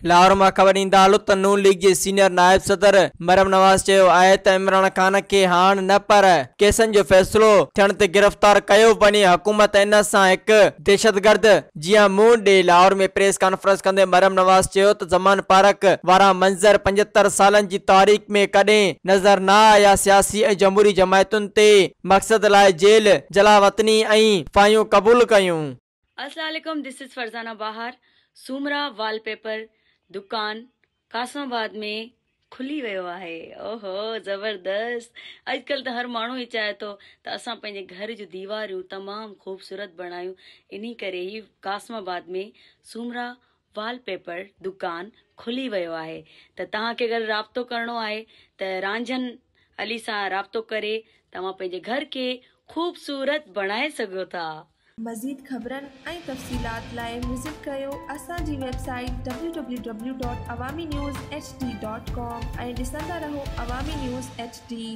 لاهور مان خبر ڏيندا هلون ته نون ليگ جي سينيئر نائب صدر مريم نواز چيو آهي ته عمران خان کي هاڻ نه پر ڪيسن جو فيصلو ٿيڻ تي گرفتار ڪيو وڃي، حڪومت ان سان هڪ دهشتگرد جيان منهن ڏئي. لاهور ۾ پريس ڪانفرنس ڪندي مريم نواز چيو ته زمان پارڪ وارا منظر 75 سالن جي تاريخ ۾ ڪڏهن نظر نه آيا، سياسي ۽ جمهوري جماعتن تي مقصد لاء جيل، جلاوطني ۽ ڦاهيون قبول ڪيون. السلام عليڪم this is Farzana Bahar Soomra wallpaper دڪان قاسم آباد ۾ کلي ويو آهي اوهو زبردست اڄڪلهه ته هر ماڻهو ئي چاهي ٿو ته اسان پنهنجي گهر جون ديواريون تمام خوبصورت بڻايون انهي ڪري هي قاسم آباد ۾ سومرا وال پيپر دڪان کلي ويو آهي ته توهان کي اگر رابطو ڪرڻو آهي ته رانجهن علي سان رابطو ڪري توهان پنهنجي گهر کي خوبصورت بڻائي سگهو ٿا. مزيد خبرن ۽ تفصيلات لاء وزٽ ڪريو اسان جي website W W W dot Awami news H D dot com ۽ ڏسندا رهو عوامي نيوز ايڇ ڊي.